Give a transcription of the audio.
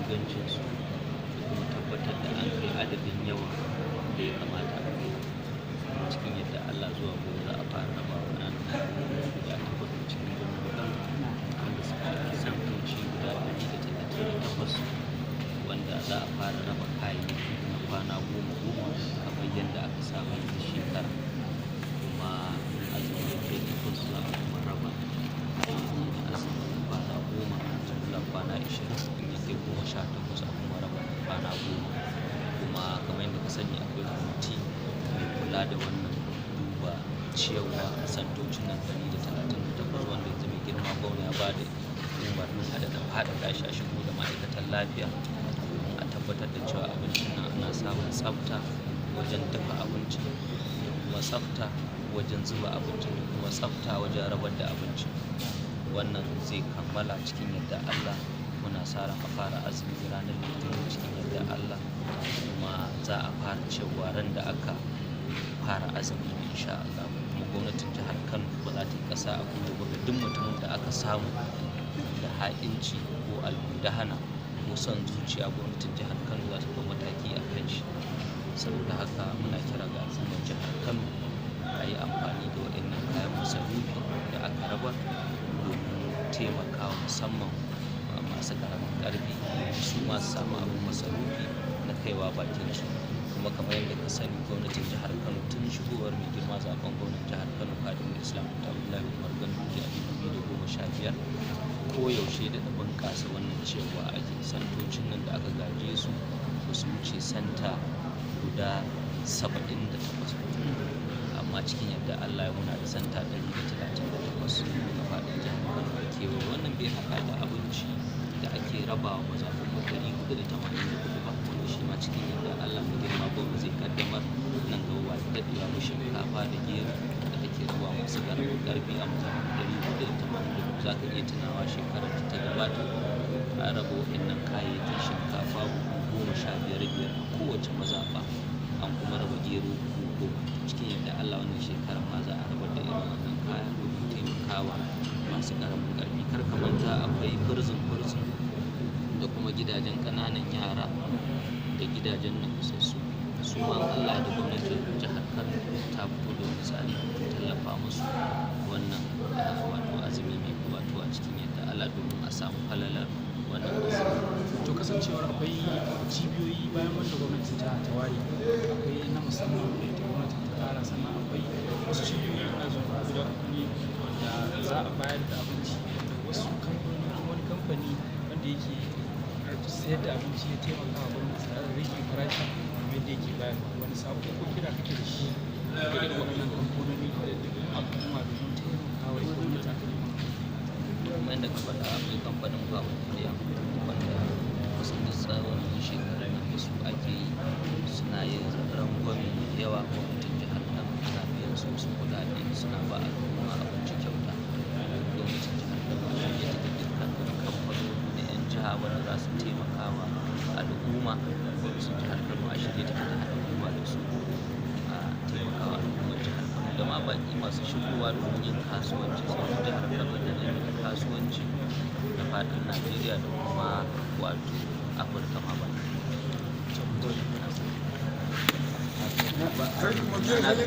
ingancinsu da kuma tabbatar da an kai adadin yawan da ya kamata a kai. Cikin yadda Allah, zuwa gobe za a fara rabawa ƙananan hukumomi guda 8 na cikin birnin Kano, wanda suka shafi santoci guda 138, wanda za a fara raba kayayyaki na kwana 10 10 kamar yadda aka saba yi duk shekara. Kuma in azumi ya kai 8, za a kuma raba kayayyaki na azumi na kwana 10 zuwa kwana 20. In ya kai 18, a kuma raba na kwana 10. Kuma kamar yadda ka sani, akwai kwamiti mai kula da wannan duba ciyarwa a santocin nan 138, wanda yanzu mai girma gwamna ya ba da umarnin a daɗa faɗaɗa shi, a shigo da ma'aikatan lafiya domin a tabbatar da cewa abincin nan ana samun tsafta wajen dafa abincin, da kuma tsafta wajen zuba abincin, da kuma tsafta wajen rabar da abincin. Wannan zai kammala cikin yardar Allah. Muna sa ran a fara azumi ranar Litinin cikin yardar Allah, kuma za a fara ciyarwa ran da aka fara azumi in sha Allah. Kuma gwamnatin jihar Kano ba za ta yi ƙasa a gwiwa ba ga duk mutumin da aka samu da ha'inci ko almundahana ko son zuciya, gwamnatin jihar Kano za ta ɗau mataki a kan shi. Saboda haka muna kira ga al'ummar jihar Kano a yi amfani da waɗannan kayan masarufi da aka rabar domin taimakawa musamman masu ƙaramin ƙarfi, su ma su samu abin masarufi na kaiwa bakinsu. Kuma kamar yadda ka sani, gwamnatin jihar Kano tun shigowar mai girma zaɓen gwamnan jihar Kano, Khadimul Islam Dr. Abdullahi Umar Ganduje, a 2015, koyaushe daɗa bunƙasa wannan ciyarwa ake. Santocin nan da aka gaje su ba su wuce santa guda 78 ba, amma cikin yardar Allah yau muna da santa 138 a faɗin jihar Kano da kewaye. Wannan bai haɗa da abinci da ake rabawa mazaɓun mu 484 ba, wanda shi ma cikin yardar Allah mai girma gwamna zai ƙaddamar nan gaba ba da daɗewa ba, shinkafa da gero da ake rabawa masu ƙaramin ƙarfi a mazaɓu 484. Za ka iya tunawa shekarar da ta gabata an raba waɗannan kayayyakin, shinkafa buhu 15 5 a kowace mazaɓa, an kuma raba gero buhu 10. Cikin yardar Allah wannan shekarar ma za a rabar da irin wannan kaya domin taimakawa masu ƙaramin ƙarfi. Kar ka manta akwai prison prison da kuma gidajen ƙananan yara da gidajen nakasassu. Su ma in Allah da gwamnatin jihar Kano ta fito da wani tsari domin tallafa musu wannan wato azumi mai gabatowa cikin yardar Allah, domin a samu falalar wannan azumi. To, kasancewar akwai cibiyoyi bayan wanda gwamnati ta ware, akwai na musamman da ita gwamnati ta ƙara, sannan akwai wasu cibiyoyi, ina jin ko guda uku ne, wanda za a bayar da abinci, da wasu kamfanoni ko wani kamfani wanda yake sayar da abinci ya taimaka wa gwamnati tare da rage farashi kamar yadda yake bayarwa. Wani sako ko kira kake da shi ga irin waɗannan kamfanoni da duk al'umma domin taimakawa ita gwamnati akan yin wannan aiki nata? Kamar yadda ka faɗa, akwai kamfanin Gwagwarmaya, wanda kusan duk tsawon shekarun nan da su ake yi, suna yin rangwame mai yawa. Gwamnatin jihar Kano tana biyan su wasu kuɗaɗe, suna ba al'umma abinci kyauta. Gwamnatin jihar Kano a shirye take, dukkanin kamfanoni na 'yan jiha wanda za su taimaka wa al'umma, gwamnatin jihar Kano a shirye take ta haɗa gwiwa da su domin a taimakawa al'ummar jihar Kano da ma baƙi masu shigowa domin yin kasuwanci. Saboda jihar Kano da ne kasuwanci da faɗin Najeriya da kuma wato Afirka ma baki ɗaya. To, mun gode.